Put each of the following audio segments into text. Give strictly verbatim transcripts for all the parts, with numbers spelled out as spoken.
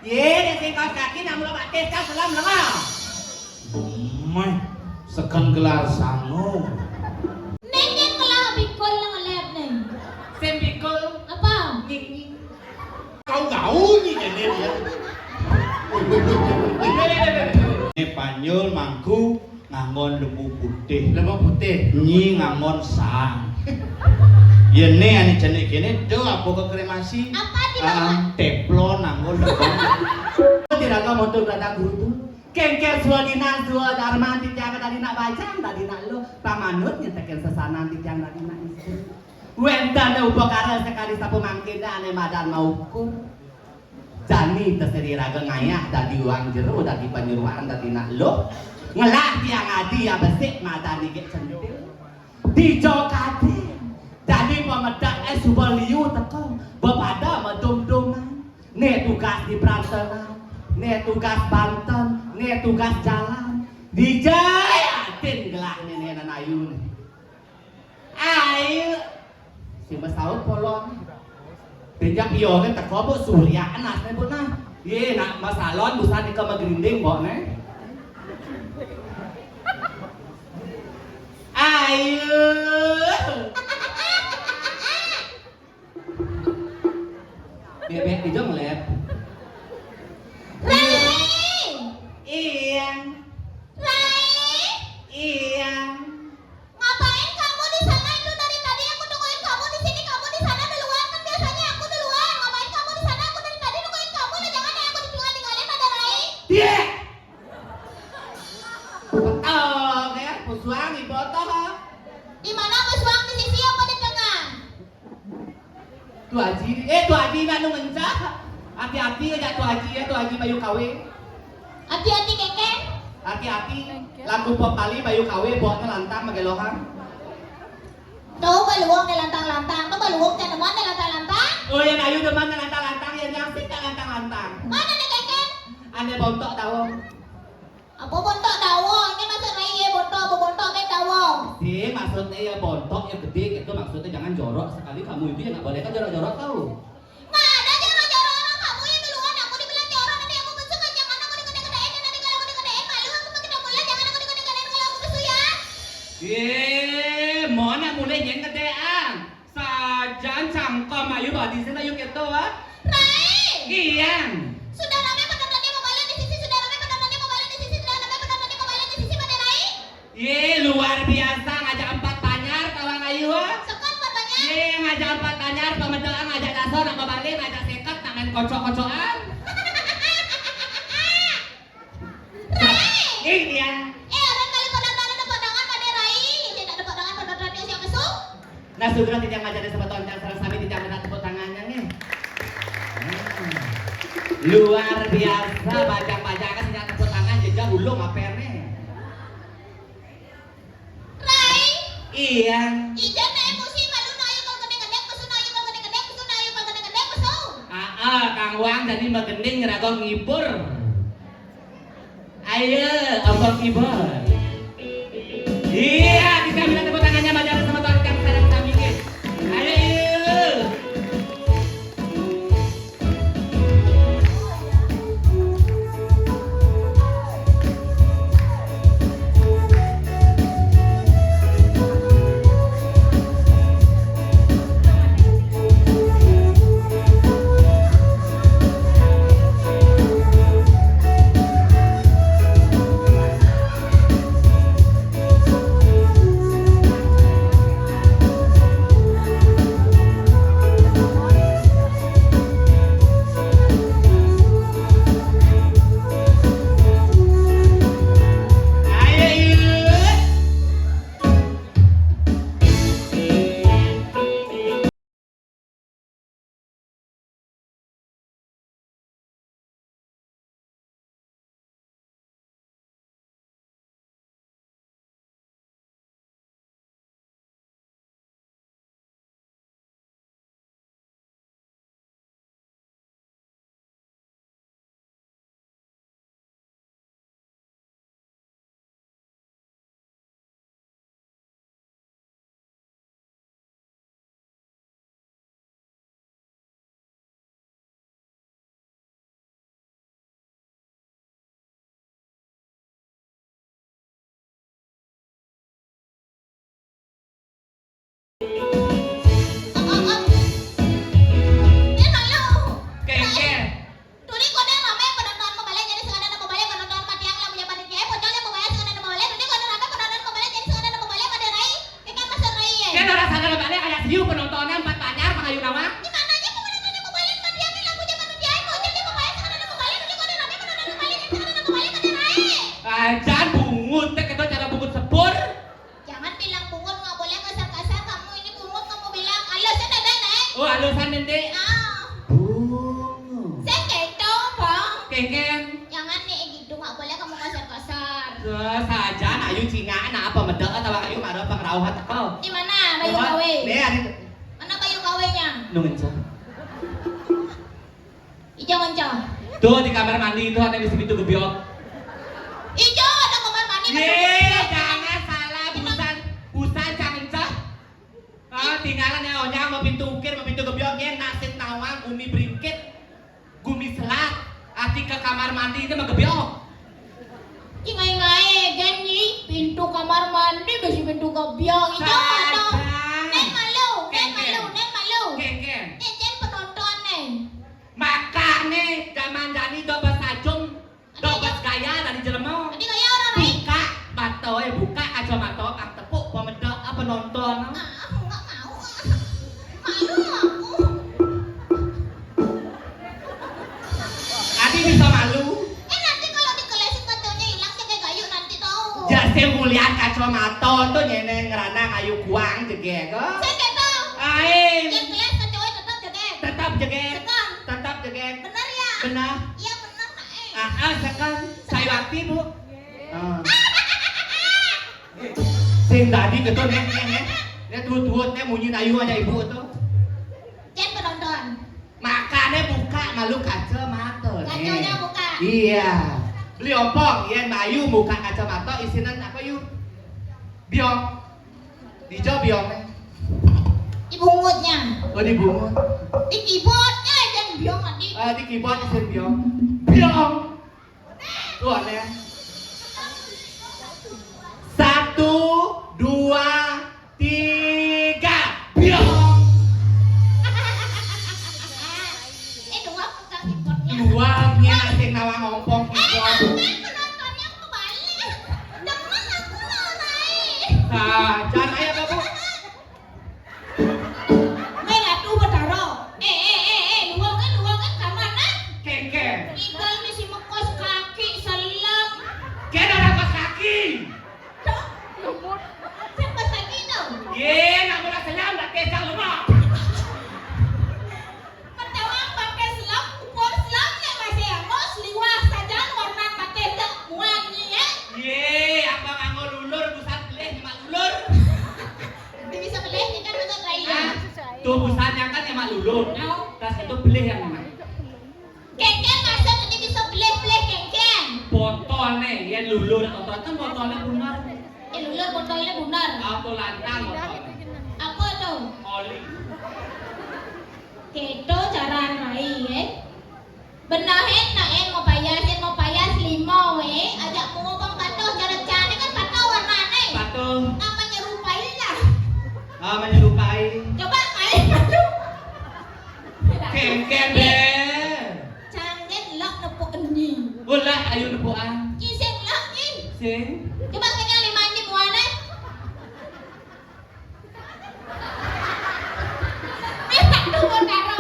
Ye, nek sing kaos kaki nak mula batis kan selam lenga. Meh, seken gelar sangu. Ning ning ngelah bikul nang lep ning. Sing bikul. Apa? Nying nying. Kau gaul nih kene dia. Ini Panyul mangku nganggon lembu putih. Lembu putih. Nyi nganggon sang. Yene ane jenik kene do apa ke kremasi? Apa di Ah, teflon nganggon lubang. Dirangka montor kata guru tu. Kengker sua dina sua darman titiang dadi nak bajang, dadi nak luh, pamanut nyetekin sesanan titiang dadi nak istri. Wenten upakara sekali sapu mangkin ane madan maukur. Jani teseri raga ngayah dadi uang jero, dadi panyeruan, dadi nak luh. Ngelah tiang adi ya besik madan igik centil. Dija kadin. Dadi pamedek es suba liu teka. Bepada medum-duman. Ne tugas di perantelan. Ne tugas banten. Ne tugas jalan. Dija atin gelah nene nan ayu ne. Ayu. Si mesaut polon. Tinjak iyo kan teko bu surya anas ne bu nah. Ye nak masalon busan ika magrinding bok ne. Ayu. Bebek di jonglep. Rai. Iya. Rai. Iya. Ngapain kamu di sana itu dari tadi? Aku tungguin kamu di sini, kamu di sana duluan. Kan biasanya aku duluan. Ngapain kamu di sana? Aku dari tadi nungguin kamu. Lah jangan deh aku ditinggal-tinggalin, ada Rai. Iya. Betul ya, pesuang ibu toh. Di mana pesuang, di sisi apa di tengah? Tu Haji, eh, Tu Haji nak nu ngencah. Hati-hati aja Tu Haji ya, Tu Haji bayu kawe. Hati-hati keke. Hati-hati. Lagu pop Bali bayu kawe bokne lantang magelohan. Tahu baluang ne lantang-lantang, tahu baluang cak demen ne lantang-lantang. Oh, yang ayu demen ne lantang-lantang, yang nyangsik tak lantang-lantang. Mana ne keke? Ane bontok tahu. Apa bontok dawa? Ini maksud Rai ya bontok, apa bontok ke dawa? Sih, maksudnya ya bontok yang gede gitu, maksudnya jangan jorok sekali kamu itu ya nggak boleh kan jorok-jorok tahu. Nggak ada jorok-jorok orang kamu yang duluan, aku dibilang jorok nanti aku besuk aja kan aku dikede-kedein dan nanti kalau aku dikedein malu aku makin mulai jangan aku dikede-kedein kalau aku besuk ya. Ye, mau nak mulai yang gedean. Sajan cangkem ayu badi sing ayu keto ah. Rai. Iya. Sudah ramai penontonnya mau balik di sisi, sudah ramai penontonnya mau balik di sisi, sudah ramai penontonnya mau balik di sisi pada Rai. Ye, luar biasa ngajak empat banjar kawan ayu ah. Sekat empat banjar. Ye, ngajak empat banjar, pemedoan ngajak daso nak balik ngajak sekat nak main kocok-kocokan. Rai. Eh, iya. Eh, orang kali pada tadi tepuk tangan pada Rai. Tidak tepuk tangan pada tadi siapa su? Nah, sudah tidak ngajar sebetul yang sareng sami tidak minta tepuk tangannya nih. Hmm. Luar biasa, bajang-bajang kan tidak tepuk tangan jejak ulung apa nih? Rai. Iya. Ijan na emosi malu na ayu kal gede-gede pesu na ayu kal gede-gede pesu na ayu kal gede-gede pesu. Ah, ah, Kang Wang jadi magending ngerago ngibur. Ayo, abang ngibur. Iya, kita minta tepuk tangannya pada sama Bang Kang Sarang Samingit. Ayo. Kéngkén. Jangan nih gitu, nggak boleh kamu kasar-kasar. Sajan, ayu cingak, nah apa medek atau ayu marah pengrauhan teko. Di mana bayu gawe? Nih, ada. Mana bayu gawenya? Nungin, Cah. Ijo ngencah. Tuh di kamar mandi itu ada di situ gebyok. Ijo ada kamar mandi. Ye, jangan salah, busan, busan jangan cah. Ah, tinggalan ya, onyang mau pintu ukir, mau pintu gebyok, ya, nasit nawang, gumi bringkit, gumi selat, ati ke kamar mandi itu mah gebyok. Ih, ngai-ngai, Gen, nyi. Pintu kamar mandi besi pintu gebyok. Itu ada. Neng malu, neng malu, neng malu. Gen, Gen. Eh, Gen penonton, neng. Makane zaman jani dobes sajung, dobes gaya dari jelema. Adi gaya orang lain. Buka mata, eh, buka kacamata, kang tepuk pemedok apa nonton. Ah, aku nggak mau. Malu aku. Adi bisa malu. Eh, nanti kalau dikelesin kacanya hilang, cek gayu nanti tahu. Ya, sing mulian kacamata tuh nyene ngerana ngayu kuang jegek. Saya nggak tahu. Aing. Yang kelas kacanya tetap jegek. Tetap jegek. Sekarang. Tetap jegek. Bener ya? Bener. Iya, bener, Pak. Eh. Ah, ah, sekarang. Saya waktu, Bu. Ah. Sing tadi gitu, nih, nih, nih. Nih, tuut-tuut, nih, munyi ayu aja ibu tuh. Cek penonton. Makane buka malu kacamata, nih. Kacanya buka. Iya. Beli ompong, yen mayu buka kacamata, isinan apa, yu? Biong. Dijo biong, nih. Di bungutnya. Oh, di bungut. Di keyboardnya, jangan biong tadi. Ah, di keyboard, isin biong. Biong. Tuh, aneh. Satu, dua, tiga. Biong. Eh, dua pegang keyboardnya. Dua, nih, asing nawang ompong keyboard. Eh, penontonnya kebalik. Demen aku loh, Nay. Sajan, ayo, Bu. Weh, Ratu Betara. Eh, eh, eh, eh, luangan, luangan, kamar, nah. Kéngkén. Igal misi mekos kaki, selem. Kén ada kos kaki. Tuh. Saya kos kaki tuh. Ye, nak mula selem, nak kesang lemak. Pertama pakai selem, ukur selem, nek masih angos, liwah sajan, warna mati, tak muangi, ya. Ye, apa nganggo lulur, busan pelih, nyemak lulur. Tapi bisa pelih, ini kan bukan rai. Ah, tuh busannya kan nyemak lulur. Tahu. Tas itu pelih yang mana? Kéngkén maksud ini bisa pelih-pelih kéngkén. Botol nih, ya lulur atau kan botolnya bunar. Eh, lulur botolnya bunar. Apa lantang botolnya? Apa tuh? Oli. Gitu cara rai, ya. Benahin, nak, eh, mau payas, eh, mau payas lima, eh. Ajak mau ngomong patuh, cara cari kan patuh warnanya. Patuh. Apa nyerupai lah. Ah, menyerupai. Coba main patuh. Kéngkén, deh. Canggen lok nepuk eni. Ulah, ayo nepukan. Ki sing lok, ki. Sing. Coba kena lima ni muane. Eh, Ratu Betara.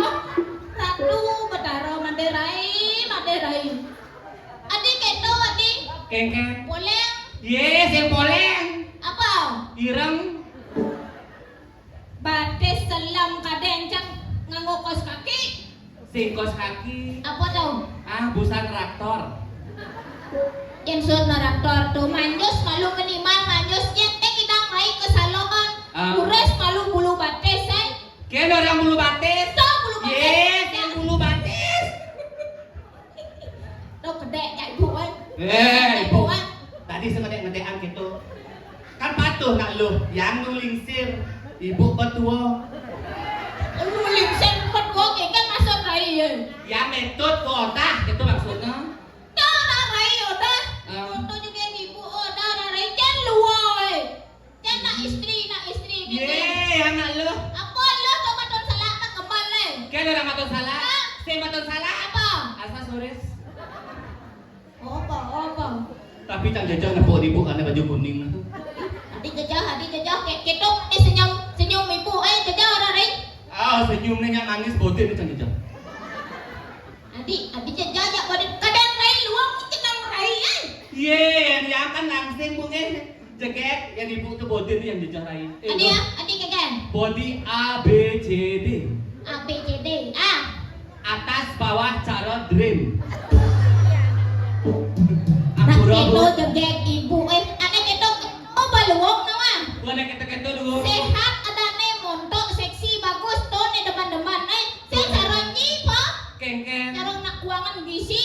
Ratu Betara, mate rai, mate rai. Adi keto, adi. Kéngkén. Poleng. Ye, sing poleng. Apa? Ireng. Batis selem kadén cang nganggo kos kaki. Sing kos kaki. Apa tuh? Ah, busan traktor. Yang suruh traktor tuh manjus malu meniman manjus nyet eh kita rai ke salon. Ah. Kurus malu bulu batis, eh. Kén orang bulu batis. Tuh, bulu batis. Ye, kén bulu batis. Tuh gedé cak ibu, eh. Eh, ibu. Ibu, eh. Tadi sing ngedék-ngedékan gitu. Kan patuh nak lu, yang nu lingsir, ibu petua. Lu lingsir petua, kayak kan masuk rai, ya. Ya metut kotah, itu maksudnya. Dah, dah, rai, udah. Ah. Foto juga ibu, udah, dah, rai, jangan lu, woi. Jangan nak istri, nak istri, gitu. Ye, anak lu. Apa lu tuh maton salah, nak kembal, eh? Kan orang maton salah. Ah. Saya maton salah. Apa? Asa suris. Apa, apa? Tapi cang jajah nepuk ibu karena baju kuning itu. Adi jajah, adi jajah, kayak gitu, eh, senyum, senyum ibu, eh, jajah orang lain. Ah, senyumnya nyak nangis botin cang jajah. Adi, adi jajah, jak botin. Kadang lain luang, mungkin nang rai, eh. Ye, yang dia kan langsing, Bu, eh. Jegek, yang ibu tuh botin yang jajah rai. Eh, adi ya, adi kagak. Body A B C D. A B C D. A. Atas bawah cara dream. Kéto jegég ibu, eh, ané kéto, kéto baluung nawa. Bukan kéto-kéto dulu. Séhat adané, montok, séksi, bagus, to né demen-demen, eh. Sing saronyi po? Kéngkén. Sarong nak kuangan gisi.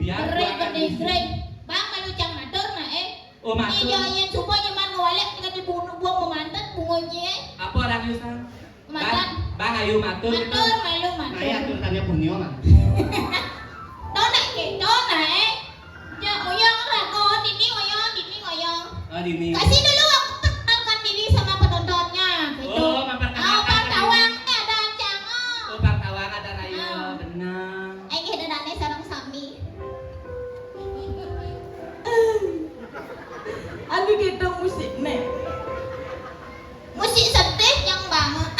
Biar gedé. Bang, malu cang matur nah, eh. Oh, matur. Iya, yén suba nyeman ngawalek dengan dibunuh buang memanten bungonyi, eh. Apa orang Yusan? Mantan. Bang, bang, ayo matur. Matur, malu, matur. Nah, ya, atur tanya punyo, nah. Tona, eh, tona, eh. Ya, oyong rago, dini oyong, dini oyong. Oh, dini. Kasih dulu waktu perkenalkan diri sama penontonnya, gitu. Oh, memperkenalkan diri. Oh, Bang Tawang, ada Cang, oh. Oh, Bang Tawang, ada Rayo, benar. Ayo, kita dane sareng sami. Anu gitu musik nih. Musik sedih yang banget.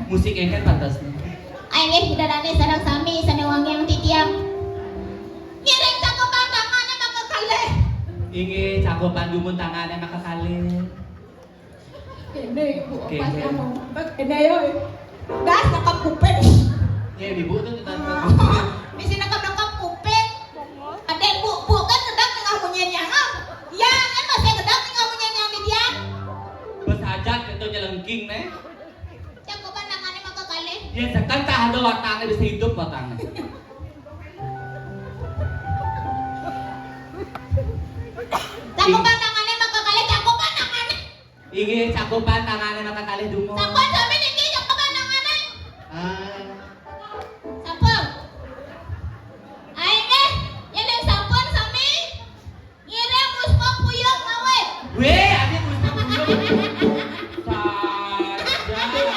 Musik engken pantasnya. Ayo nggih, kita dane sareng sami sané wangiang titiang. Ngiring cakupan tangané maka kalih. Inggih, cakupan dumun tangané maka kalih. Kéné ibu. Oké, pas oké. Ngomong. Kéné yo. Das nekep kuping. Ya, ibu tuh kita. Misi nekep-nekep kuping. Ada ibu, bu kan gedang tengah munyi nyangam. Ya, kan masih gedang tengah munyi nyangam dia. Bes hajat itu nyelengking nih. Cakupan tangané maka kalih. Ya, sekan tak ada watangnya bisa hidup watangnya. Cakupan tangané maka kalih, cakupan tangané. Inggih, cakupan tangané maka kalih dumun. Sampun sami niki cakupan tangané. Ah. Sampun. Ayo nggih, yén sampun sami. Ngiring muspuk puyung mawit. Wéh, ati muspuk puyung. Saja.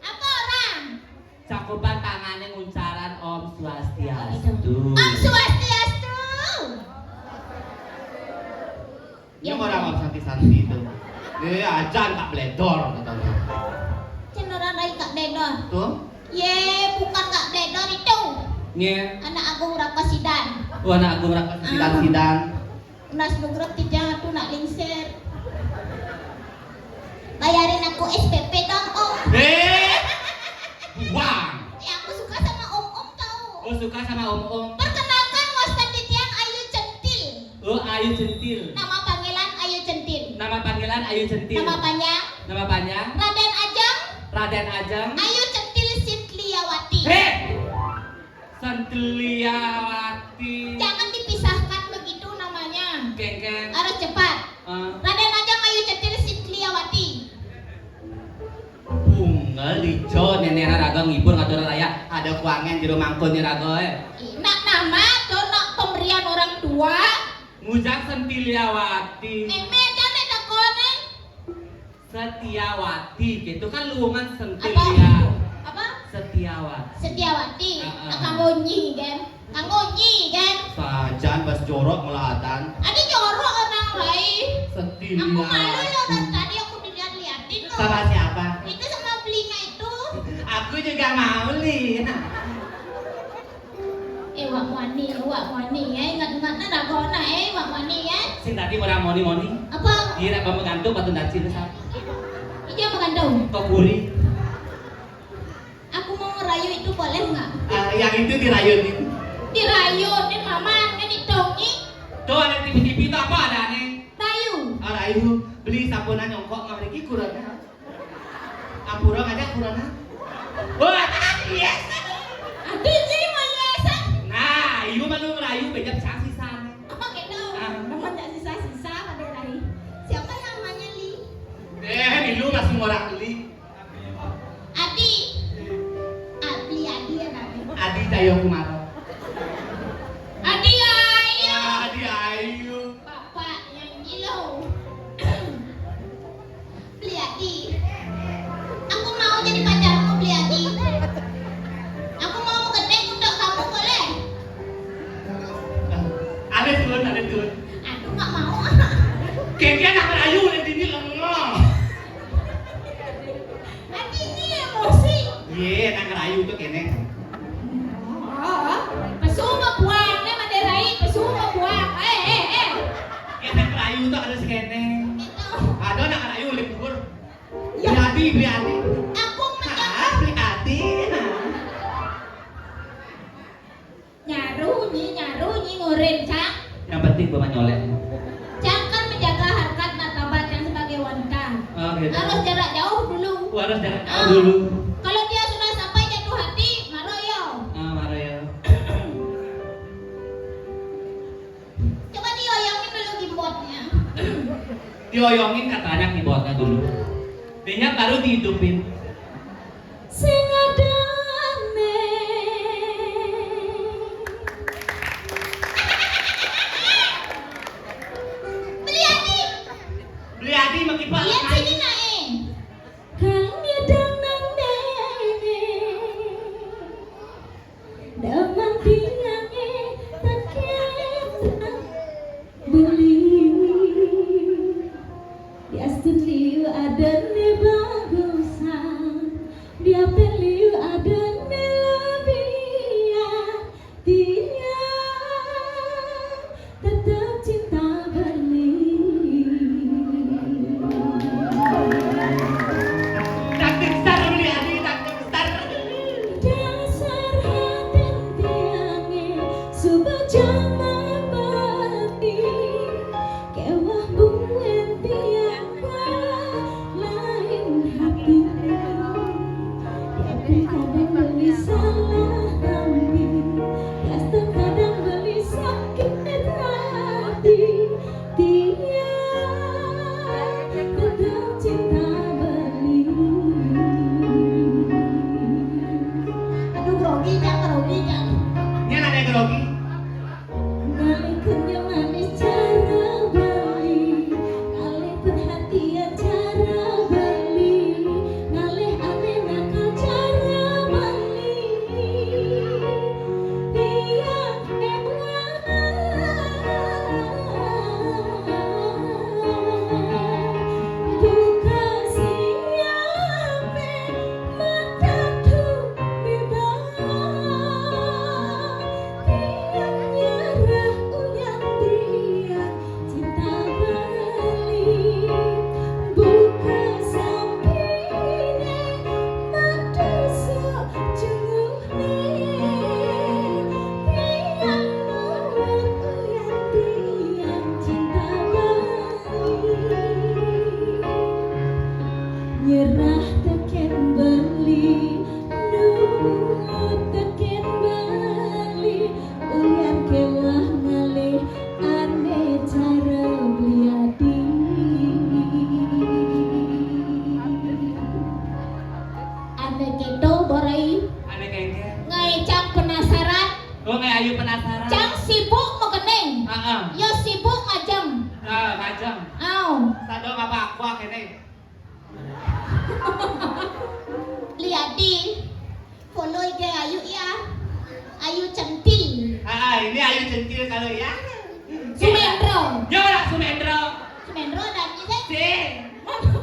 Apa orang? Cakupan tangané nguncaran Om Swastiastu. Om Swastiastu. Ini orang Om Santi-Santi itu. Eh, ajan Kak Bledor katanya. Cén ora rai Kak Bledor. Tuh. Ye, bukan Kak Bledor itu. Nye. Anak Agung Raka Sidan. Oh, anak Agung Raka Sidan, ah. Sidan. Nas nugrah tijang tu nak lingsir. Bayarin aku S P P dong, Om. Eh, buang. Ya, aku suka sama Om-om tau. Oh, suka sama Om-om. Perkenalkan, wastan titiang Ayu Centil. Oh, Ayu Centil. Nama panggilan Ayu Centil. Nama panggilan Ayu Centil. Nama panjang? Nama panjang? Raden Ajeng. Raden Ajeng. Ayu Centil Sitliawati. Hei! Sentliawati. Jangan dipisahkan begitu namanya. Kéngkén. Harus cepat. Eh. Raden Ajeng Ayu Centil Sitliawati. Bunga lijo, nénék raga ngibur ngatur raya. Ada kuangen jero mangkun raga, eh. Ih, nak nama tuh, nak pemberian orang tua. Ngujang Sentiliawati. Mémé, jangan takonin. Setiawati, gitu kan luungan Sentilia. Apa? Apa? Setiawati. Setiawati. Heeh. Nah, kanggo nyi, kan? Kanggo nyi, kan? Sajan bas jorok melahatan. Ada jorok orang lain. Sentilia. Aku malu loh, dari tadi aku dilihat-liatin loh. Sama siapa? Itu sama belinya itu. Aku juga mau, Li. Eh, wak wani, wak wani, ya, ingat-ingat nah, ragona, eh, wak wani, ya. Sing tadi ora moni-moni. Apa? Kira apa menggantung batu dacil, Sat? Iya, menggantung. Kok kuri? Aku mau ngerayu itu boleh nggak? Ah, yang itu dirayunin. Dirayunin, Maman, kan ditongi. Tuh, ada T V T V itu apa ada aneh? Rayu. Ah, rayu. Beli sapunan nyongkok, nggak meriki kurangnya. Ampura ngajak kurana. Wah, yes. Aduh, jadi mau yayasan. Nah, ibu malu merayu bejap sang sisane. Apa gitu? Ah. Apa nggak sisa-sisa pada lain? Siapa namanya Li? Eh, milu masih orang Li. Adi. Ah, Li Adi ya namanya. Adi Cahyokumaro. Adi ayo. Ah, Adi ayo. Bapak yang gilo. Beli Adi. Aku mau jadi pacarmu, Beli Adi. Aku mau mengetik untuk kamu, boleh? Ada turun, ada turun. Aduh, nggak mau. Keke anak rayu udah dini lengo. Adi ini emosi. Iya, anak rayu tuh kene. Oh, pesu mau buang, nih, Madé Rai, pesu mau buang. Eh, eh, eh. Anak rayu tuh ada sekene. Itu. Ada anak rayu libur. Ya. Beli Adi, Beli Adi. Aku menyang- Ah, Beli Adi. Nyaru nyi, nyaru nyi ngurin, Cak. Yang penting bawa nyolek. Jangan menjaga harkat martabat yang sebagai wanita. Oh, gitu. Harus jarak jauh dulu. Oh, harus jarak jauh dulu. Kalau dia sudah sampai jatuh hati, maro yo. Ah, maro yo. Coba dioyongin dulu gimbotnya. Dioyongin katanya gimbotnya dulu. Dia baru dihidupin. Sing ada nih. Beli Adi. Beli Adi, mau kipas. Iya, sini naik. Kang nyedang nang nene. Daman tiange taket beli. Diastun liu adane bagusan. Diapen liu adane lebihan. Tiang tetap cinta beli. Takdir star, Beli Adi, takdir star. Dasar haten tiange suba jaman bati. Kewah buen tiang lain hati. Tiap kadang beli salah kami. Tiap kadang beli sakit hati. Tiang tetap cinta beli. Aduh, grogi, Cak, grogi, Cak. Ini ada yang grogi. Ngalih kenyang manis cara beli, ngalih perhatian cara beli, ngalih aneh nakal cara beli. Tiang emang buka siape mata tu bebas. Tiang nyerah uyan tiang cinta beli. Buka sampine madu sok jengukne. Tiang nuwun uyan tiang cinta beli. Nyerah teken beli, nurut teken beli, uyan kewah ngalih ane cara beli adi. Ane keto, Borai. Ane kengke. Ngae cang penasaran. Oh, ngae ayu penasaran. Cang sibuk mekeneng. Heeh. Yo sibuk ngajeng. Ah, ngajeng. Au. Sado ngapa aku kene? Liadi, follow I G Ayu ya. Ayu Centil. Ah, ini Ayu Centil kalau ya. Sumendro. Ya lah, Sumendro. Sumendro dan ini sih. Si.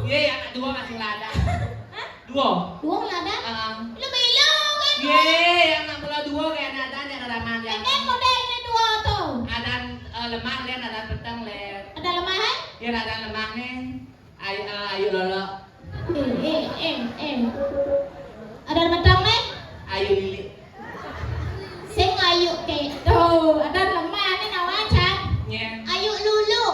Iya, yang dua masih lada. Hah? Dua. Dua lada? Ah. Lu milo kan? Iya, yang enam puluh dua kayak ada, ada ramah ya. Ini model ini dua tuh. Ada, eh, lemah, Len, ada petang, Len. Ada lemah, eh? Iya, ada lemah nih. Ayu, eh, ayu lolo. Eh, eh, eh, eh. Ada metang nih? Ayu lili. Sing ayu ke. Tuh, ada lemah nih nawa, Chan. Nye. Ayu lulu.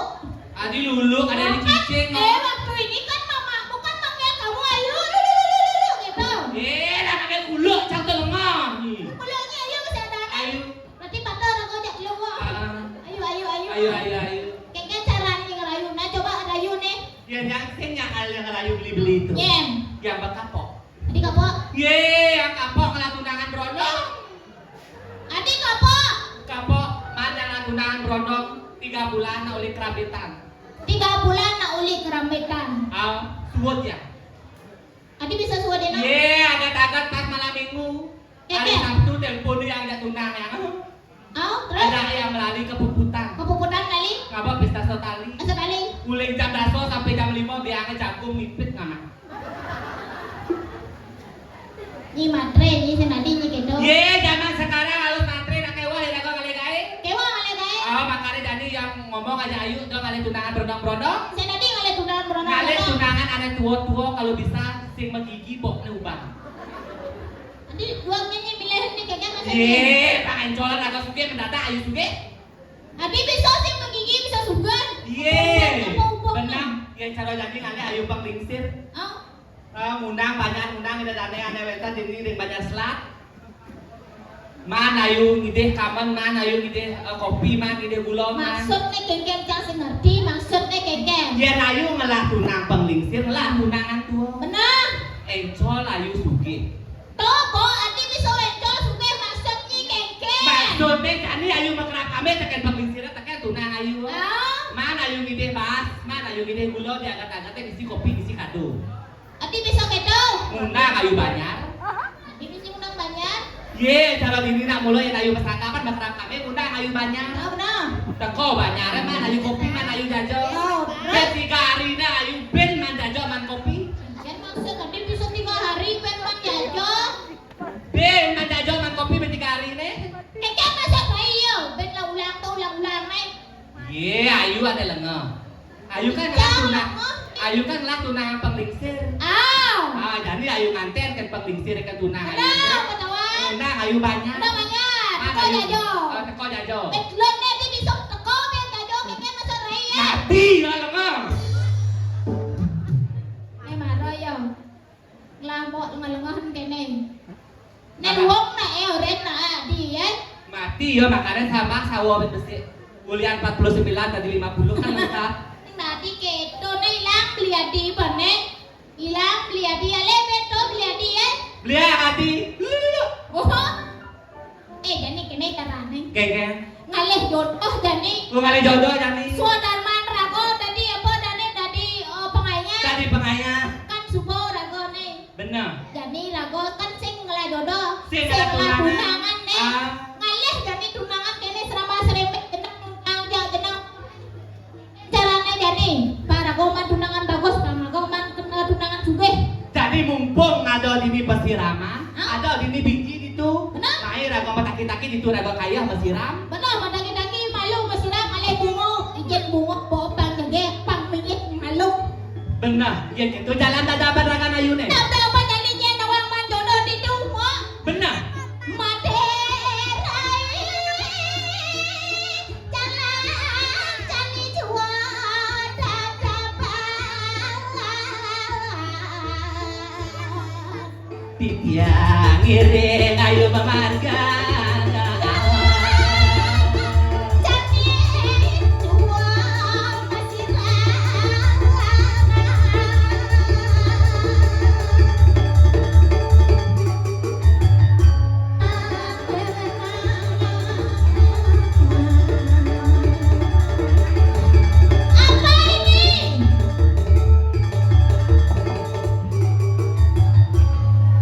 Adi lulu, ada di cicing. Eh, waktu ini kan mamamu kan manggil kamu ayu lulu lulu lulu gitu. Eh, lah pakai kulo, cang tuh lemah. Nih. Kulonya ayu masih ada. Ayu. Berarti patah orang kau jak keluar. Ah. Ayu, ayu, ayu. Ayu, ayu, ayu. Kayaknya cara nih ngerayu. Nah, coba rayu nih. Ya, yang sing yang ada yang rayu beli-beli itu. Yen. Yang berkapok. Adi kapok? Ye, yang kapok ngala tunangan brondong. Adi kapok? Kapok, man yang ngala tunangan brondong, tiga bulan nak uli kerambitan. Tiga bulan nak uli kerambitan. Ah, suwun ya. Adi bisa suwun deh, nak? Ye, ada tagat pas malam minggu. Hari Sabtu telepon dia ajak tunangan. Au, terus? Ada yang melalui kepuputan. Kepuputan kali? Ngapa pesta sotali? Sotali. Uling jam daso sampai jam lima biangnya jagung mipit ngamak. Nyi matre, nyi senadi, nyi kendo. Ye, zaman sekarang harus matre nak kewa ya kau kali gae. Kewa kali gae. Ah, makanya jadi yang ngomong aja ayu dong kali tunangan berondong-berondong. Senadi kali tunangan berondong. Kali tunangan ada tua-tua kalau bisa sing megigi bok nih ubah. Adi dua nyanyi milih ni kagak masa ni. Ye, pangan colan aku suge mendadak ayu suge. Adi bisa si Yén cara jani ané ayu pang lingsir. Oh. Eh, ngundang banjar, ngundang ida dané ané wétan dini ring Banjar Selat. Man ayu ngidih kamen, man ayu ngidih, eh, kopi, man ngidih gula, man. Maksudné kéngkén cang sing ngerti, maksudné kéngkén. Yén ayu ngelah tunang pang lingsir, ngelah tunangan tua. Bener. Éncol ayu sugih. Tuh, Bu, ati bisa éncol sugih maksudné kéngkén. Maksudné jani ayu makrab kamih tekén pang lingsiré tekén tunang ayu. Ah. Man ayu ngidih baas, man ayu ngidih gula, diaget-ageté ngisi kopi, ngisi kado. Ati bisa kéto. Ngundang ayu banjar. Ati bisa ngundang banjar. Yé, cara dini nak mula yén ayu masyarakat, masyarakat kamih ngundang ayu banjar. Oh, bener. Teka banjaré man ayu kopi, man ayu jaja. Oh, bener. Bén tiga hariné ayu bén man jaja, man kopi. Yén maksud ati bisa tiga hari bén man jaja. Bén man jaja, man kopi bén tiga hariné. Kéngkén maksud ayu, bén lah ulang tuh, ulang-ulang, né. Yé, ayu ada lenga. Ayu kan ngelah Jang, tunang. Oh. Ayu kan ngelah tunang pang lingsir. Aw. Ah, jani ayu nganten kan pang lingsir kan tunang ayu. Ada, betul. Tunang ayu banjar. Ada banjar. Ah, teko ayu jajo. Ah, teko jajo. Betlon né di bisa teko biar jajo kéngkén maksud rai ya. Mati ya lenga. Né mara ya. Ngelah mbok lengah-lengahan kéné. Nang wong nak éh orén nak adi, ya. Mati ya, makanya sama sawo besik. Ulian empat puluh sembilan tadi lima puluh kan lengkap. Ning dadi kéto né ilang beli adi bane. Ilang beli adi ya, le beto beli adi ya. Beli adi. Oh. Eh, jani kéné carané. Kéngkén. Ngalih jodoh jani. Lu ngalih jodoh jani. Swadarman raga dadi apa dadi, eh, pengayah. Dadi pengayah. Kan suba ragané. Bener. Jani raga kan sing ngelah jodoh, sing ngelah tunangan. Tunangan né. Ah. Ngalih jani tunangan kéné serama serempet jeneng, jeneng, jeneng. Carané jani, paraga man tunangan bagus, paraga man kena tunangan sugih. Jani mumpung ada dini pesiraman, hah? Ada dini biji ditu. Bener. Mai raga mataki-taki ditu raga kayeh mesiram. Bener, mataki-taki malu mesiram, ngalih bunga, ijin bunga, bawa pang jegeh, pang mingit malu. Bener, ya gitu. Jalan dadaban ragan ayuné. Tapi apa jani jén nawang man jodoh ditu, Mak? Bener. Mati rai. Jalan jani jua dadaban. Titiang ngiring ayu mamarga. Jani jua masih. Apa ini?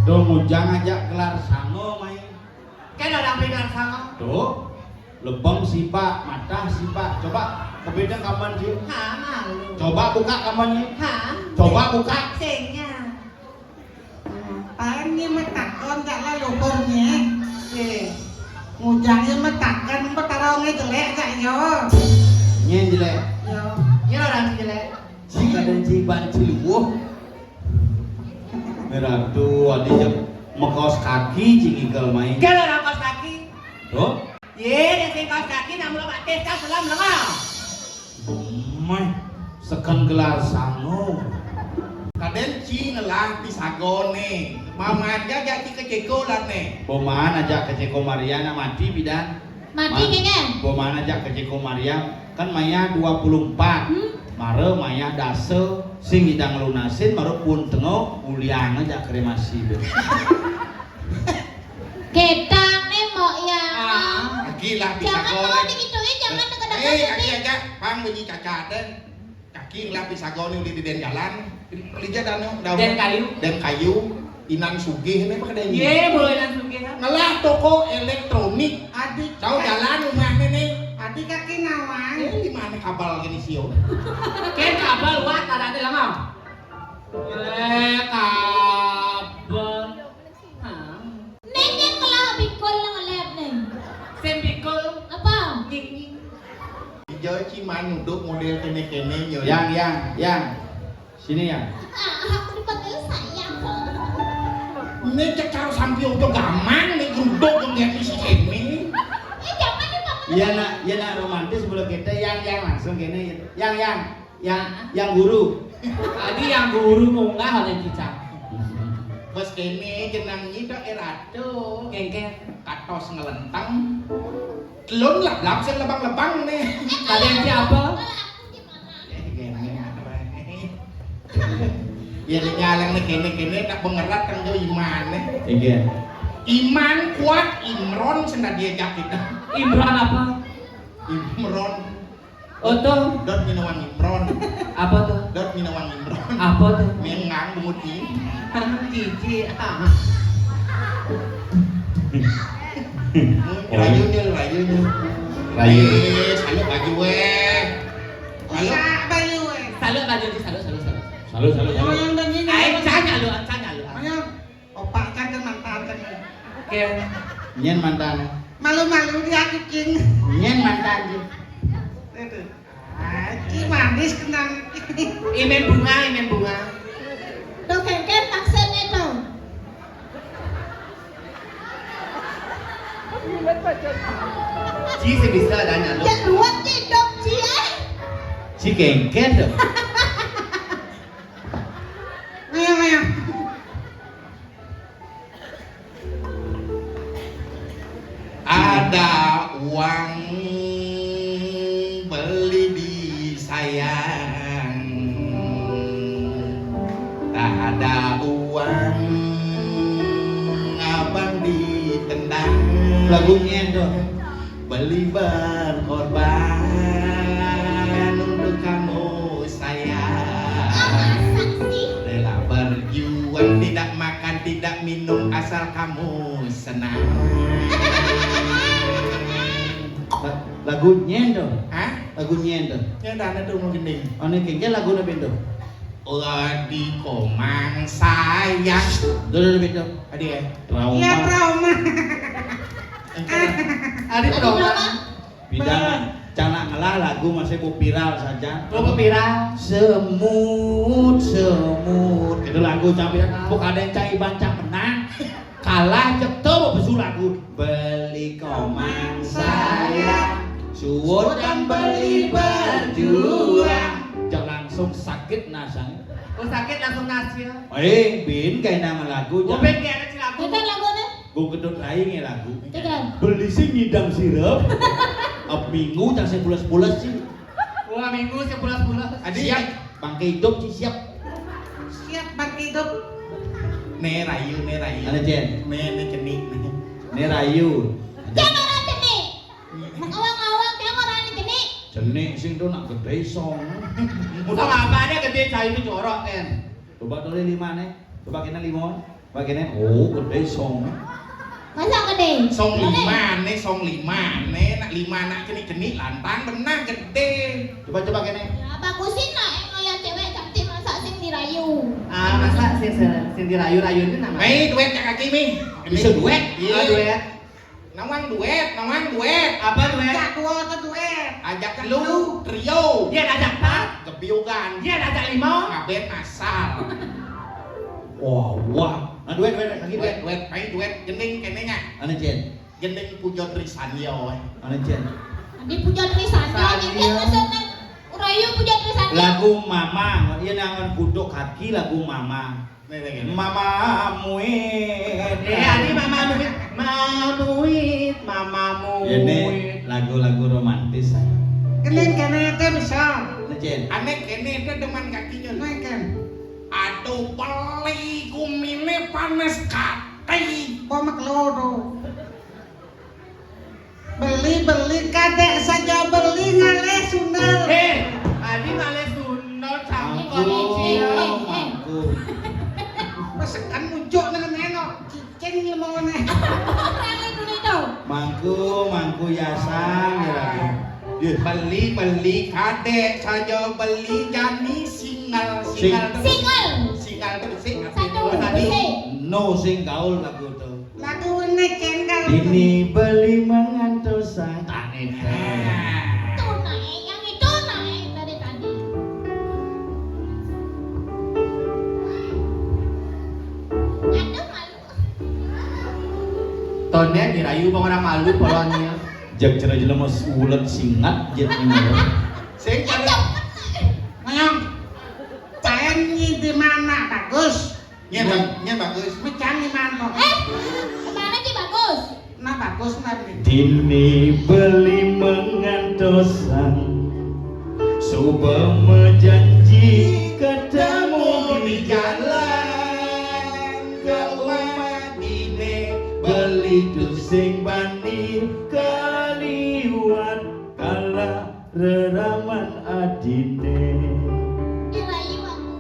Dong ujang aja gelar sango main. Kan orang gelar sango. Tuh, lebeng sipak, matah sipak. Coba kebeda kaman sih. Ha, malu. Coba buka kamannya. Ha? Coba buka. Senya. Paling dia matakon jak leluhurnya. Eh, ngujangnya matakon, apa tarongnya jelek jak yo. Nyén jelek. Yo. Nyén orang jelek. Cing ada cing ban ciluwuh. Meratu adi jep mekos kaki cing ikel main. Kalau orang kos kaki. Tuh. Yé, sing kaos kaki nak mula batis ka selam lenga. Meh, seken gelar sango. Kadén ci ngelah pisagoné. Mamarga jati keceko lané. Boman aja keceko Maria nak mati pidan. Mati. Ma-, kéngkén? Boman aja keceko Maria. Kan maya dua puluh empat. Hmm? Mara maya dasa, sing idang lunasin, mara pun tengo, uliang aja kremasi. Kétané, Mbok, ya. Ah, lagi lah. Jangan mau digituin, jangan deket-deket. Eh, kaki aja, pang bunyi cacat, deh. Kaki lah pisagoné uli di den jalan. Lija danu, daun. Den kayu. Den kayu. Inan sugih né pakai ini. Yé, boleh inan sugih, ha? Ngelah toko elektronik. Adi. Jauh jalan rumahnya nih. Adi kaki nawang. Eh, di mana kabel gini sio? Kén kabel wat ada ada lama. Eh, kabel. Hah? Néné ngelah bikul ngelep né. Sing bikul. Apa? Nying-nying. Ija ci man nuduk model kéné-kéné, yo. Yang, yang, yang. Sini, yang. Ah, aku dipanggil sayang. Né cekal sampi udah gamang, né geruduk yang dia isi kéné. Eh, jangan dipanggil. Iya, nak, iya, nak, romantis mula kita, yang, yang, langsung kéné, yang, yang. Yang, yang guru. Tadi yang guru munggah oleh cicak. Bos kene jeneng nyidok e ratu. Kengken. Katos ngelenteng. Telun lah, belap sing lebang-lebang nih. Kalian siapa? Eh, kene apa? Ya, ini nyaleng nih, kene-kene nak bengerat kan jauh iman nih. Iya. Iman kuat, Imron sing diajak kita. Imron apa? Imron. Oh, tuh. Dot minawang Imron. Apa tuh? Dot minawang Imron. Apa tuh? Mengang bungut ni. Cici. Ah. Rayu nyul, rayu nyul. Rayu. Eh, salut baju weh. Salut. Salut baju weh. Salut baju di, salut, salut, salut. Salut, salut, salut. Yang tadi. Ayo, canya lu, canya lu. Ayo. Opak kan, kan mantan kan. Oke. Nyen mantan. Malu-malu dia kucing. Nyen mantan, Ji. Itu. Ah, Ji manis kenal. Imen bunga, imen bunga. Tuh kengken maksudnya tuh. Ji sih bisa adanya lu. Ya ruwet nih dok Ji eh. Ji kengken dong. Ayo, ayo. Ada uang beli disayang, tak ada uang abang ditendang. Lagunya itu. Beli berkorban untuk kamu sayang. Rela berjuang, tidak makan, tidak minum, asal kamu senang. Lagu nyen tuh. Hah? Lagu nyen tuh. Nyen tuh, ane tuh mau gending. Ane kengke lagu apa itu? Adi komang sayang. Dulu, dulu, dulu. Adi ya? Trauma. Iya, trauma. Adi trauma. Bidang cana ngelah lagu masih mau viral saja. Mau viral. Semut, semut. Itu lagu campiran. Bukan ada yang cai bancak menang. Kalah cek tuh besu lagu. Beli komang saya. Suwut dan beli berjuang. Jangan langsung sakit nasanya. Oh, sakit langsung nasnya. Eh, bin kayak nama lagu. Oh, bin kayak ada lagu. Itu lagunya. Gue gedut rai nge lagu. Tegal. Beli sing ngidam sirep. Ab minggu cang sing pules-pules sih. Wah, minggu sing pules-pules. Adi siap. Bangke hidup sih siap. Siap bangke hidup. Ne rayu, ne rayu. Ada Jen. Ne, ne cenik. Ne rayu. Jangan orang cenik. Mengawang-awang jangan orang cenik. Cenik sing tuh nak gede song. Udah apa ada gede saya itu jorok kan. Coba tulis lima nih. Coba kena lima. Coba kena. Oh, gede song. Masa gede? Song lima nih, song lima nih, nak lima nak cenik-cenik lantang benar gede. Coba coba kena. Ya bagusin lah, yang ngeliat cewek cantik masa sing dirayu. Ah, masa sing sing dirayu-rayu ini nama? Mai duet cak kaki mi. Bisa duet? Iya. Ah, duet. Nawang duet, nawang duet. Apa duet? Ajak dua atau duet? Ajak telu, trio. Iya, ajak empat. Gebiugan. Iya, ajak lima. Ngaben asal. Wah, wah. Nah, duet, duet, lagi duet. Duet, duet, main duet. Gending kenenya. Ane Jen. Gending Pujo Trisandya, weh. Ane Jen. Adi Pujo Trisandya, ini maksudnya Urayu Pujo Trisandya. Lagu Mama, iya nangan kudo kaki lagu Mama. Mama Muit. Eh, adi Mama Muit, Mama Muit, Mama Muit. Ini lagu-lagu romantis. Kene kene te bisa. Lecin. Ane kene te demen kakinya. Nek kan. Aduh, beli gumine panas kati. Kok maklodo. Beli-beli kadek saja beli ngalih sundal. Hei, tadi ngalih sundal cangkok. Mangku, mangku. Pesekan muncul nang nengok cicing lemone. Mangku, mangku yasang ya. Beli-beli kadek saja beli jani singal singal singal singal terus sing. Satu tadi. No sing gaul lagu tuh. Lagu ini cendol. Ini beli mengantos sang tane teh. Itu naik, yang itu naik dari tadi. Aduh malu. Tonnya dirayu bang orang malu polonnya. Jak cara jelema ulet singat jet ini. Sing cara. Mana bagus? Nyén, Bang, nyén bagus. Mecang di mana? Eh, mana sih bagus? Nah, bagus nanti. Dini beli mengantosan, suba majanji ketemu di jalan. Ke umat dini beli tusing bani kaliwat kalah reraman adine. Dirayu aku.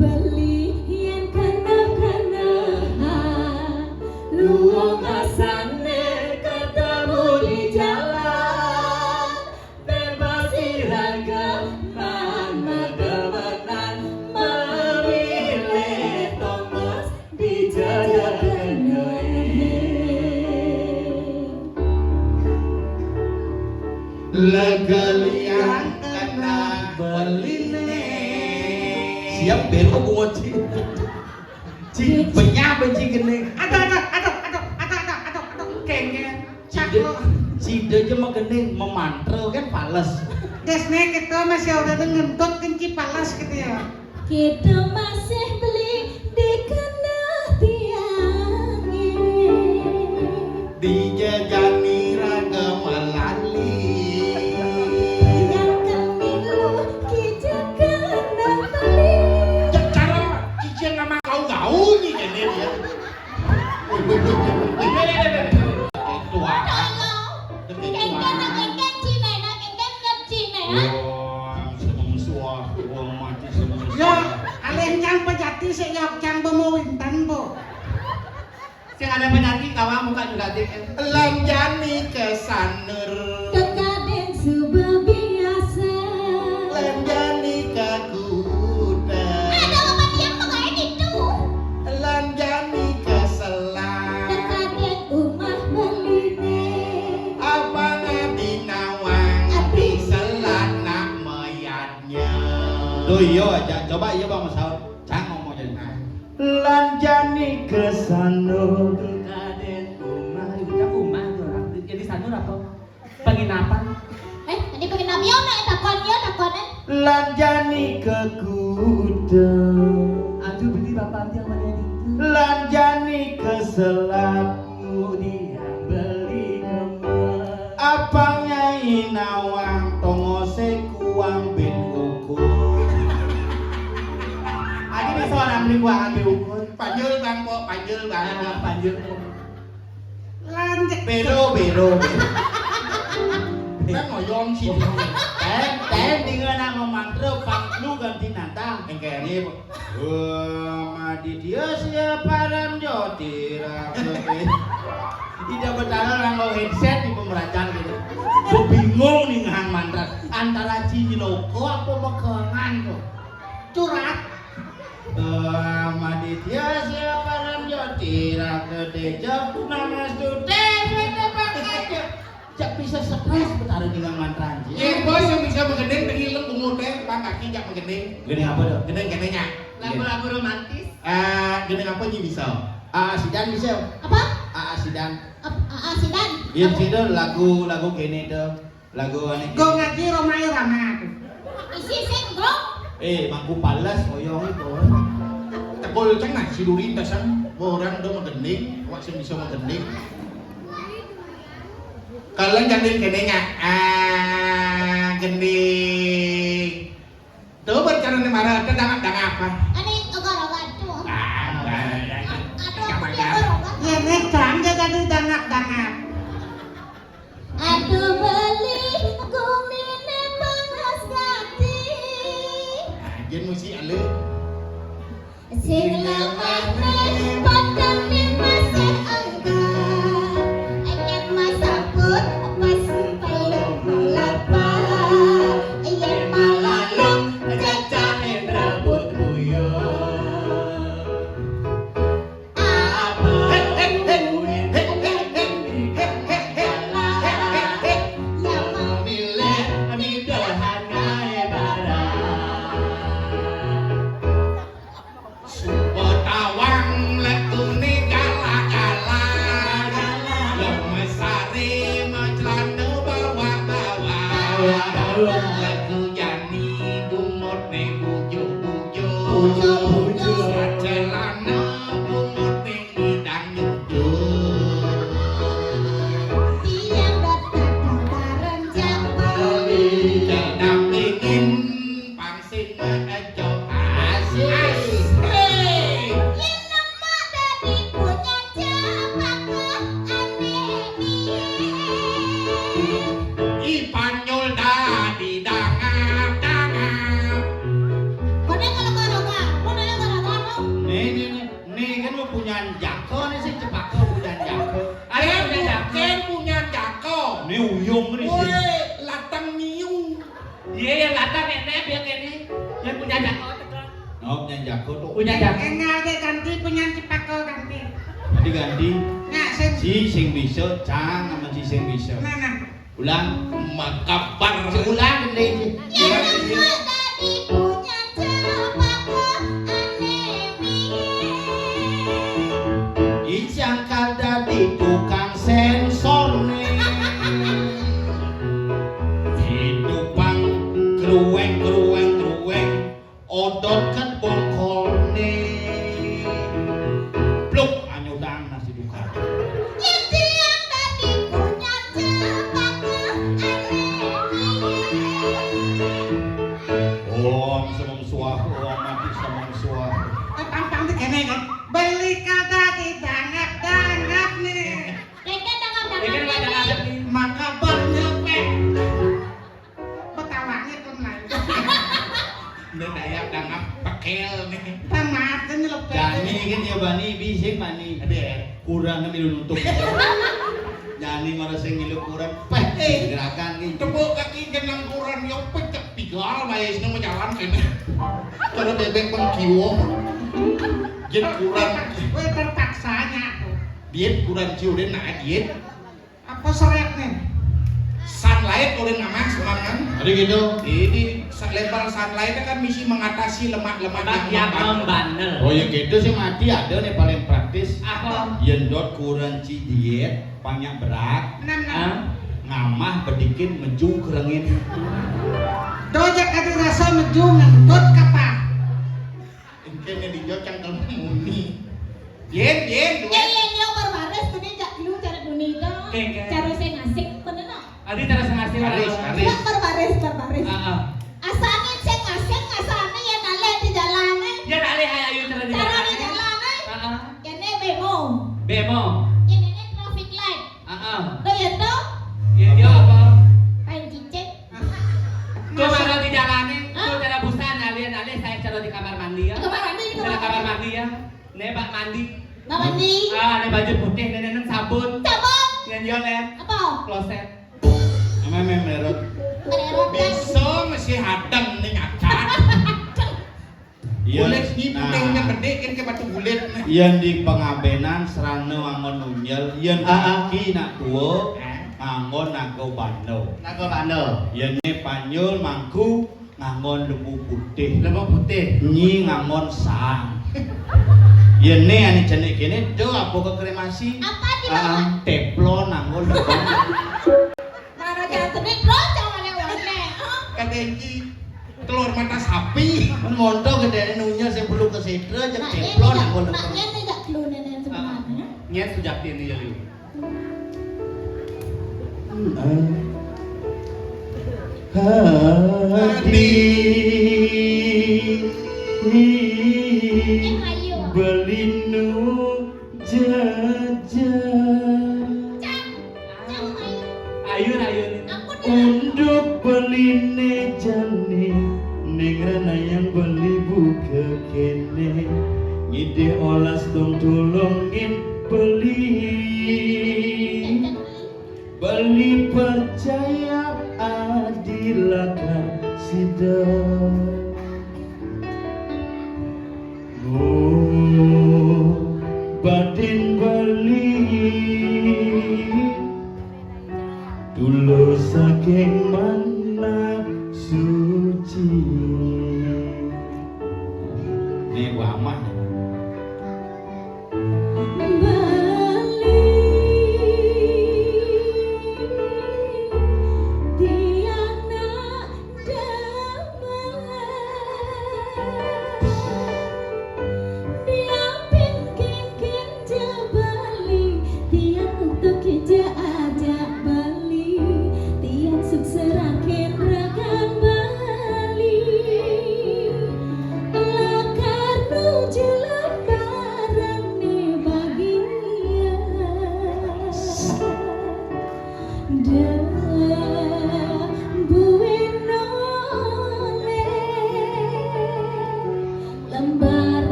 Beli yen keneh-kenehan, luwung asane ketemu di jalan. Bebas iraga man medemenan, memilih tongos di jajagan. Lega liang kena beline. Siap bero bungo ci. Ci, benyah benci gene. Aduh, aduh, aduh, aduh, aduh, aduh, aduh, aduh, kengken. Cide, cide aja mah gene memantra kan pales. Desne kita masih udah ngentut kenci pales gitu ya. Kita masih beli di kena tiange. Dijajani raga melali. Yang kemilu kita kena beli. Cek cara cicing sama kau gaul nih kayaknya dia. Wih, wih, wih, wih, wih. Itu apa? Tolong. Kengken, kengken, cine, nah, kengken, kengken, cine, ha? Wah, semengsua. Wah, mati semengsua. Ya, alih nyang pejati sik ya cang bemawinten, Bu. Sing ada pejati kawang buka juga, Dik. Lanjani kesanur. Kekaden suba biasa. Lanjani ke kuda. Ada apa dia pegawai itu? Lanjani keselan. Kekaden umah beline. Apa ngadi nawang? Ati. Di selat nak mayatnya. Tuh, iya, aja. Coba iya, Bang, masaur. Cang ngomong jadi. Nah. Lanjani kesanur. Kekaden umah, ucap umah tuh orang. Jadi sanur apa? Penginapan. Eh, ini penginapan ya, nak takon ya, takon, eh. Lanjani ke kuda. Aduh, beli bapak yang mana itu? Lanjani ke selat. Kemudian beli kembang. Apang nyai nawang tongose kuang bin ukur. Adi bisa orang beli kuang bin ukur. Panjul, Bang, kok, panjul, Bang. Ah, panjul. Lanjut. Bero, bero, bero. Kan ngoyong sih. Ten, ten, dengan nama mantra, pang lu ganti nantang. Engkene, Bu. Om Aditya Sia Param Jyoti Rakti. Ida Betara nganggo headset di pemeracan gitu. Gue bingung nih ngahan mantra. Antara ciloko apa mekengan tuh. Curat. Om Aditya Sia Param Jyoti Rakti Jok Namastu Te Vete Pakete. Cak bisa stres Betara dengan mantra anjing. Yen bos yang bisa menggending, tengileng bungut teh, pang kaki cak menggending. Gending apa tuh? Gending kenenya. Lagu-lagu romantis. Eh, gending apa nyi bisa? Aa Sidan bisa. Apa? Aa Sidan. Ap- Aa Sidan. Iya, Sidan lagu-lagu kene tuh. Lagu ane. Gong ngaji Roma Irama tuh. Isi sing gong. Eh, mangku pales oyong itu. Tekul ceng nah si Duri dasar. Orang udah menggending, awak sing bisa menggending. Kalau gending gending ya, ah, gending. Tuh bercara nih marah, ada dangak dangak apa? Ane ogar-ogar tuh. Ah, aduh, aku dia ogar-ogar. Ya nek cang dia tadi dangak dangak. Aduh beli gumine panas gati. Nah, dia mesti alih. Sing lemah neh, badan ni masih angkat. Yen masaput, pas peluk melapa. Yen malalung, cacahin rambut buyut. Apa? Yang memilih, midahan nae barang. Suba tawang lekune gala-gala. Lem mesare maclana bawa-bawa. Leku jani dumur Iya, yang datang enak biar ini. Yang punya jago tekan. Oh, punya jago tuh. Punya jago. Enggak ada ganti, punya Cipako ganti. Jadi ganti. Nah, sing si sing bisa, cang sama si sing bisa. Nah, nah. Ulang. Makabar. Ulang, Ding. Yang dadi punya Cipako aneh piye? Ijang kal dadi tukang sensor nih. Hidupang kruweng, kruweng, kruweng. Odot kan bongkol nih. Bluk, anyudang nasi duka. Yen tiang dadi punya Cipako aneh piye? Om semem suah, om mati semem suah. Eh, pang-pang di kene kan. Beli kata di dangap-dangap nih. Keke dangap-dangap. Keke dangap-dangap nih. Maka banyak, Pek. Betawanya kan lain. Ini daya dangap pekel nih. Tamat kan nyelep. Jani kan ya bani, bising bani. Ada ya? Kurang kan milu nutup. Jani marasa ngilu kurang. Peh, eh, gerakan nih. Tepuk kaki jenang kurang, yo pecek pigal, bae seneng menjalan kene. Cara bebek pengkiwo. Jen kurang. Gue terpaksanya tuh. Diet kurang ciurin, nah, diet. Apa seret nih? Sunlight udah nama semangan. Ada gitu. Ini sa-, lebar sunlight kan misi mengatasi lemak-lemak yang membandel. Oh ya gitu sih, mati ada nih paling praktis. Apa? Yen dot kurang ci diet, banyak berat. Enam, enam. Hah? Ngamah bedikin, meju kerengin. Dojak ada rasa meju, ngendut kapa? Engke ne dinjo cangkem muni. Yen, yen, duwe. Eh, yen yo perbaris kene jak lu cara duni to. Oke, oke. Cara sing asik, bener no? Adi cara sing asik. Baris, baris. Coba perbaris, perbaris. Heeh. Asane sing asik, asane yen alih di jalane. Yen alih ayo cara di jalane. Cara di jalane. Heeh. Kene bemo. Bemo. Kene ne traffic light. Heeh. Tuh ya tuh. Yen yo apa? Kain cicit. Tuh, cara di jalane, tuh cara busan, alih-alih saya cara di kamar mandi ya. Kamar mandi, cara kamar mandi ya. Ne bak mandi. Bak mandi. Ah, ne baju putih, ne, ne, ne sabun. Sabun. Yang yo, Len. Apa? Kloset. Emang, emang merot. Merot, kan? Bisa masih hadang nih ngacat. Iya. Bulit ni, nah, pudingnya gede kan ke batu bulit. Yen di pengabenan serana nganggon unyel, yen, ah, ah, aki nak tua, eh, nganggon naga banda. Naga banda. Yen ni Panyul mangku nganggon lembu putih. Lembu putih. Nyi nganggon sang. Yen ni ane cenik kene, do apa ke kremasi? Apa di, ah, ah, teflon nganggon lembu. Mana jangan cenik, bro, jangan lewat nih. Kata Enji. Telur mata sapi. Men monto gedene nunya sing perlu kesedra, cek, nah, teflon, ngene, aku nak lho. Nak ngene jak lu nenen sebenarnya. Nyen sujati ini ya, Liu. Hadi. Yang ayu. Belinu jajan. Ayun, ayun. Unduk beline jane ning Ranayang beli buka kene. Ngide olas dong tulungin beli. Beli percaya adilakan sida. Oh, batin Bali, tulus saking manah suci. Nih, Bu Amah. Bali, tiang nak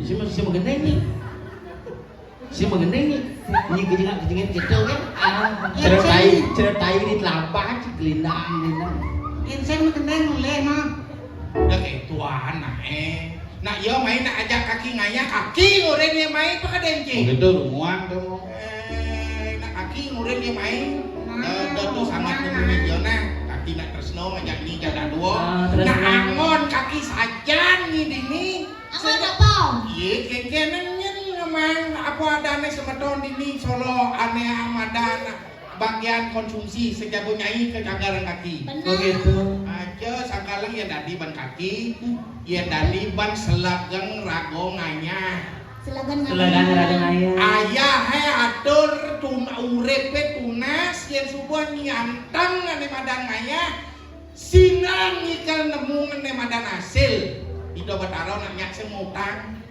Si ma-, si magendeng ni. Si magendeng ni. Ni kejengak-kejengit gitu kan. Ah, ceritai, ceritai di telapak, gelindang, gelindang. Insén magendeng mulih mah. Dah kayak tuan nah eh. Nak yo main nak ajak kaki ngayah kaki ngurin ye main pakai denci. Begitu rumuan kamu. Eh, nak kaki ngurin ye main. Nah, dah tu sama tu bunyi yo nah. Kaki nak tresno ngajak ni jalan dua. Ah, tresno. Nak angon kaki sajan ni dini. Angon apa? Ye kengkenen nyen ngemang apa adane semeton dini solo ane amadan bagian konsumsi sejabo nyai ke cagaran kaki. Benar. Oh gitu. Aja sangkalang ye dadi ban kaki, ye dadi ban selageng rago ngayah. Selageng ngayah. Selageng rago ngayah. Ayah he atur tun urip he tunas yen subuh nyantang ane madan ngayah. Sinang ngikel nemu ane madan hasil. Ida Betara nak nyak sing ngutang.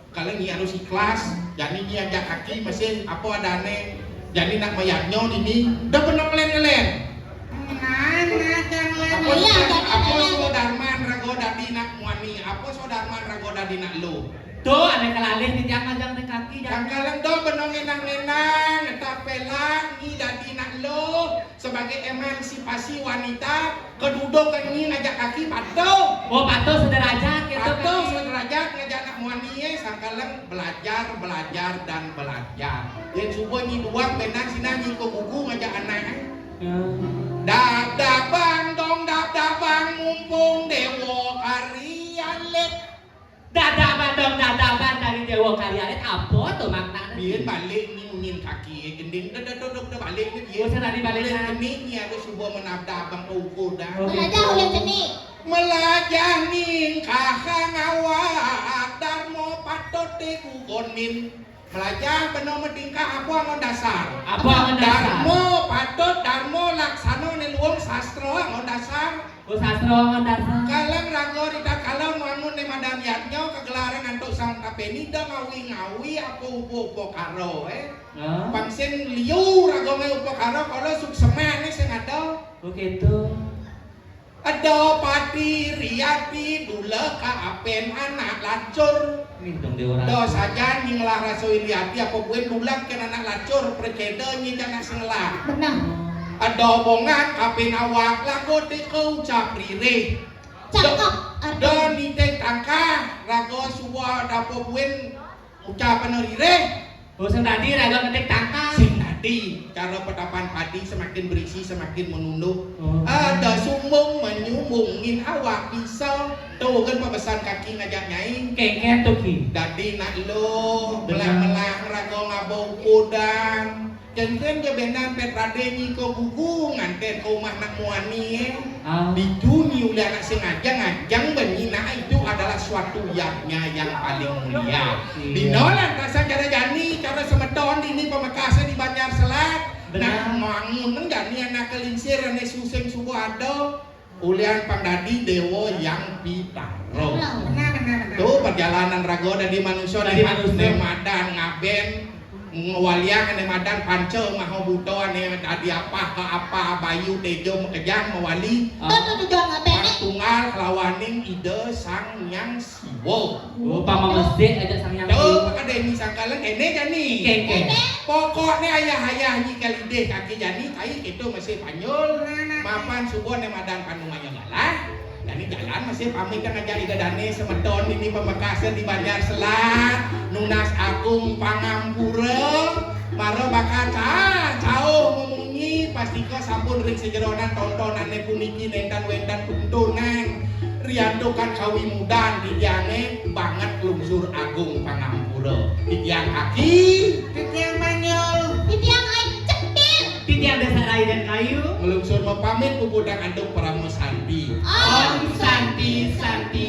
Kalau ni harus ikhlas, jani ni ajak kaki mesin apa adane. Jani nak mayatnyo dini, dah pernah ngelen-ngelen. Nah, nah, jangan ngelen. Apa iya, so-, jangan apa ngelen. Sodarman rago dadi nak muani, apa sodarman rago dadi nak lu. Tuh, ane kelalih di tiang majang di kaki, jangan. Sangkalang do benong enang-enang, tak pelak, ni dadi nak lu. Sebagai emansipasi wanita, keduduk ini ngajak kaki patuh. Oh, patuh sederajat gitu. Patuh sederajat ngajak anak muani ye, sangkalang belajar, belajar, dan belajar. Yen subuh nyi duang benang sinan nyi ke buku ngajak anak. Ya. Dab-daban dong dab-daban mumpung dewa karian let. Dadaban dong dadaban dari dewa karian let, apa tuh maknanya? Biar balik ni munyin kaki ye gending dah dah dah dah balik ni dia. Oh, saya tadi balik. Balik ni ni harus subuh menabda abang ke ukur dah. Oh, melajah gitu. Ulun seni. Melajah ningkah kang awak darmo patut digugon min. Melajah beno metingkah apa angon dasar. Apa angon dasar? Darmo patut darmo laksano ni luwung sastra angon dasar. Oh, sastra angon dasar. Kalang rago rita kalang wangun ni madan yadnyo kagelaran antuk sang tapeni da ngawi-ngawi apa ubo-ubo karo eh. Hah? Pangsin liu rago ngai ubo karo kalau sukseman ni sing ada. Oh gitu. Ada pati riati dula ka apen anak lacur. Nih dong dia orang. Do sajan nyi ngelah raso iri ati apa buen dula ken anak lacur perceda nyi janak sengelah. Benar. Ada bongan kapin awak lagu tiko ucap ririh. Cakep. Do nitih tangkah rago suwa dapo buen ucapan ririh. Oh, sing tadi raga ngetik tangkah. Sing tadi, cara petapan padi semakin berisi, semakin menunduk. Oh. Ada sumbung menyumbungin awak bisa. Tuh kan pemesan kaki ngajak nyai. Kengken tuh ki. Dadi nak lo, benar. Melang-melang raga ngabau kudan. Kengken je benan pet rade nyi ke buku nganten ke rumah nak muani eh. Ah. Dijuni ulih anak sengaja ngajang benyi nak itu adalah suatu yadnya yang paling mulia. Iya. Dino lantasan cara jani, cara semeton dini pamekasnya di Banjar Selat. Benar. Nak mangun jani anak kelinsir ane suseng subuh ada. Ulian pang dadi dewa yang pitaro. Benar, benar, benar. Tuh perjalanan raga dadi manusia. Dadi manusia. Madan ngaben. Ngewaliang ane madan panca maha buta ane dadi apa ka apa bayu tejo makejang mewali. Ah. Tuh, tuh, tuh, tuh, ngaben, eh? Tunggal kelawaning Ida Sang Hyang Siwa. Oh, pama mesjid aja Sang Hyang Siwa. Tuh, ada ini sangkalan kene jani. Kene. Pokoknya ayah-ayah nyi kalidih kaki jani, kai itu masih panyul. Nah, nah. Mapan subuh ane madan panunganya galah. Jani jalan masih pamit kan ngajak Ida Dane semeton ini pamekasnya di Banjar Selat, nunas agung pangampura, mara bakal ca-, cauh memunyi, pastika sampun ring sejeronan tontonane puniki nentan wentan tuntunan riantukan kawimudan titiange banget lungsur agung pangampura. Titiang aki. Titiang manyul. Titiang ai cetil. Titiang desa rai dan kayu. Ngelungsur mapamit puputang antuk parama santi. Om Santi, Santi,